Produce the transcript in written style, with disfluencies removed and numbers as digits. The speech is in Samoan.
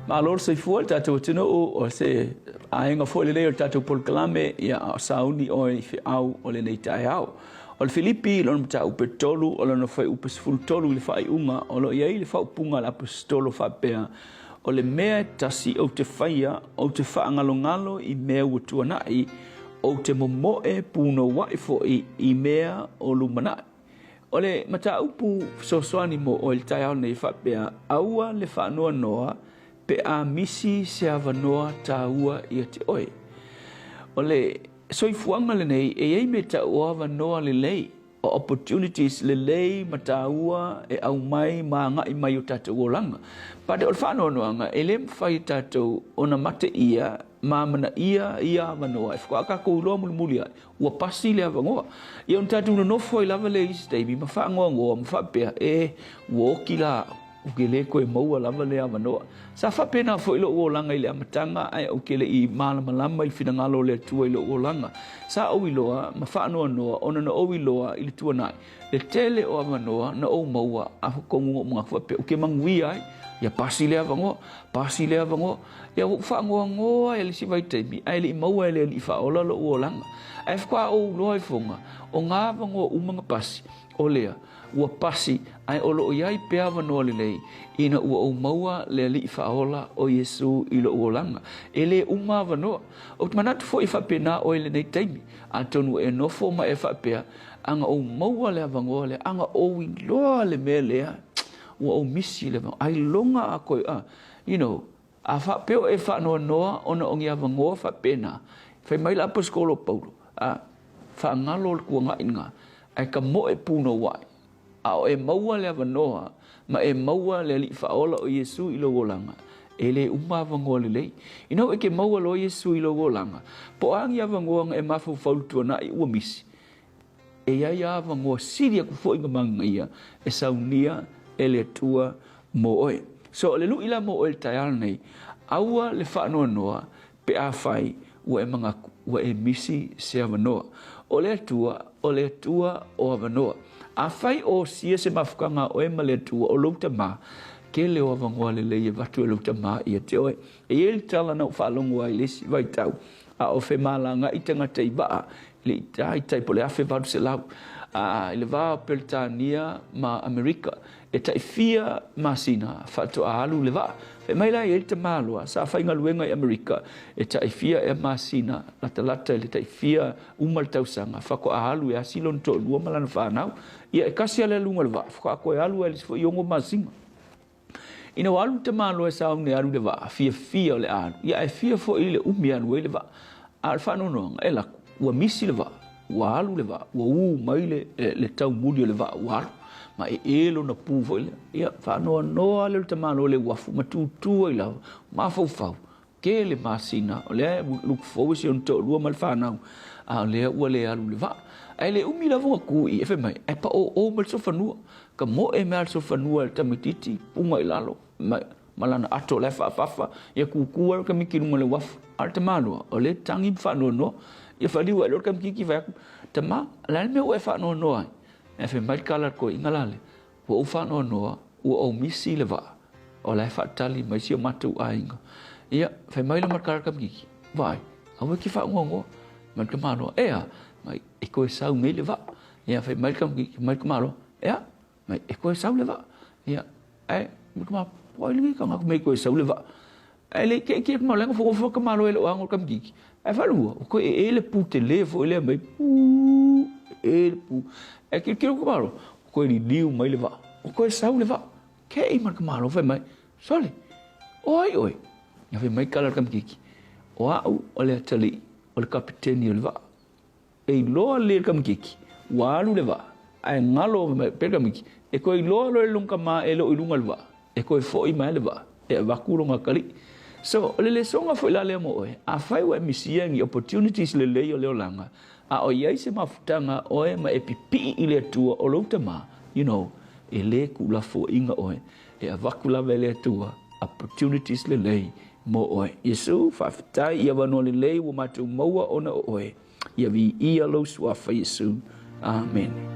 Malo le soifua i le tatou atunuu, o se aega foi lelei o le tatou polokalame, ia a o sauni oe i feau o lenei taeao. O le Filipi lona mataupu e 3, o lona fuaiupu 13 i le faaiuga, o lo o i ai le faaupuga a le Aposetolo faapea, O le mea e tasi ou te faia, ou te faagalogalo i mea ua tuanai, ou te momoe punouai foi i mea o lumanai. O le mataupu fesoasoani mo oe i le taeao nei e faapea, aua le faanoanoa pe a misi se avanoa taua ia te oe. O le soifuaga lenei e i ai mea tau o avanoa lelei, o opportunities lelei ma taua e aumai ma agai mai i o tatou olaga. But o le faanoanoaga, e le mafai e tatou ona mateia ma amanaia ia avanoa e faatoa tatou iloa mulimuli ai ua pasi le avanoa. Ia ona tatou nonofo ai lava lea i isi taimi ma faanoanoa ma faapea, e, ua oti la au, ou te le toe maua lava lea avanoa. Sa faapena foi lou olaga i le amataga ae ou te le i malamalama i le finagalo o le Atua i lou olaga. Sa ou iloa ma faanoanoa ona na ou iloa i le tuanai le tele o avanoa na ou maua a tonu na ou manatu faapea ou te manuia ai, ia pasi lea avanoa, pasi lea avanoa. Ia ua ou faanoanoa i le isi vaitaimi ae le i maua e le Alii Faaola lou olaga. Ae faatoa ou iloa ifoga, o ngā avanoa uma na pasi, o lea, ua pasi, ae o lo o i ai pea avanoa lelei, ina ua ou maua le Alii Faaola o Iesū i lou olaga. E le uma avanoa. Ou te manatu foi e faapena oe i lenei taimi. Atonu ua e nofo ma e faapea, Ana ou maua le avanoa lea, ana ou iloa le mea lea, ua ou misi le avanoa. Ailoga a koe, a, you know, a faapea o e faanoanoa ona o ni avanoa faapena, fai mai le Aposetolo o Paulo, a, faagalo le tuanai lena, ae tamoe punouai, a o e maua le avanoa ma e maua le Alii Faaola o Iesu i lou olaga, e le uma avanoa lelei. Ina ua e ke maua loa Iesu i lou olaga, po o a ni avanoa na e mafaufau i le tuanai ua misi, E i ai avanoa sili aku foi na manaia e saunia e le Atua mo oe. So o le luʻi la mo oe i le taeao lenei, aua le faanoanoa pe afai ua e manatu ua e misi se avanoa. O le Atua, o le Atua o avanoa. Afai o osia se mafutaga a oe ma le Atua o lou Tama, tele o avanoa lelei e avatu e lou Tama ia te oe. E i ai le tala na ou faalogo ai i le isi vaitau, a o femalagaai tagata i vaa le i taitai po o le 1800 i le va o Peretania ma Amerika, e tai fia masina faatoa alu le vaa. Fai mai la e i ai le tamaloa sa faigaluega i Amerika e tai fia ea masina, latalata i le tai fia uma le tausaga faatoa alu e asi lona toalua ma lana fanau. Ia e kasi lava le aluga o le vaa faatoa toe alu ai i le isi foi 6 masina. Ina ua alu le tamaloa e sauni e alu i le vaa, fiafia o le a alu, ia ae fia foi le umi e alu ai le vaa. A o le faanoanoaga, e alu atu, ua misi le vaa, ua alu le vaa, ua ū mai le, le taumuli o le vaa ua alu, ma ee lona pu foi lea. Ia, faanoanoa lea o le tamaloa i le uafu ma tutū ai lava, mafaufau, Tele masina, o lea e look forward si ona toalua ma le fanau, a o lea ua le alu i le vaa. Ae le umi lava ona tu i i, fai mai, ae paoo mai le sofanua. Ka moe mai lava le sofanua e le tamaitiiti, puga i lalo, ma, ma lana ato la e faafafa, ia tutu ai le tamaiti i luga o le uafu. A o le tamaloa, o lea e tagi ma faanoanoa. Ia faliu ae loa le tamaitiiti fai atu, Tama, o le a le mea ua e faanoanoa ai? Ae fai mai le tala a le toeaina la lea, Ua ou faanoanoa, ua ou misi le vaa, o la e faatali mai si o matou aiga. Ia, fai mai la ma le tala Vaai, aua e te faanoanoa. Mai le tamaloa, e a? Mai, e toe sau nei le vaa. Ia, fai mai le tamaitiiti, mai le tamaloa, e a? Mai, e toe sau le vaa. Ia, ae, mai le tamaloa, po o ai lenei tagata mea e toe sau le vaa. Ae le i keʻi atu ma leaga fofoga ka malo e lou ago tamaitiiti. Ae faalua, ua toe ee le pu tele foi lea mai, puu, ee le pu. Ae tilotilo ka malo, ua toe liliu mai le vaa, ua toe sau le vaa. Keʻi ma le tamalo fai mai, sole, o ai oe? Na fai mai tala le tamaitiiti, o au o le atalii, o le kapeteni o le vaa. E iloa lelei e le tamaitiiti, ua alu le vaa, ae galo mai pea le tamaitiiti, e toe iloa loa e lona tama e le o i luga o le vaa, e toe foi mai le vaa, e avatu lona atalii. So, o le lesoga foi la lea mo oe, afai ua e misia ni opportunities lelei o le olaga, a o i ai se mafutaga a oe ma e pipii i le Atua o lou tama, you know, e le tuulafoaiina oe, e avatu lava e le Atua opportunities lelei mo oe. Iesu, faafetai i avanoa lelei ua matou maua ona o oe. Ia viia lou suafa Iesu. Amene.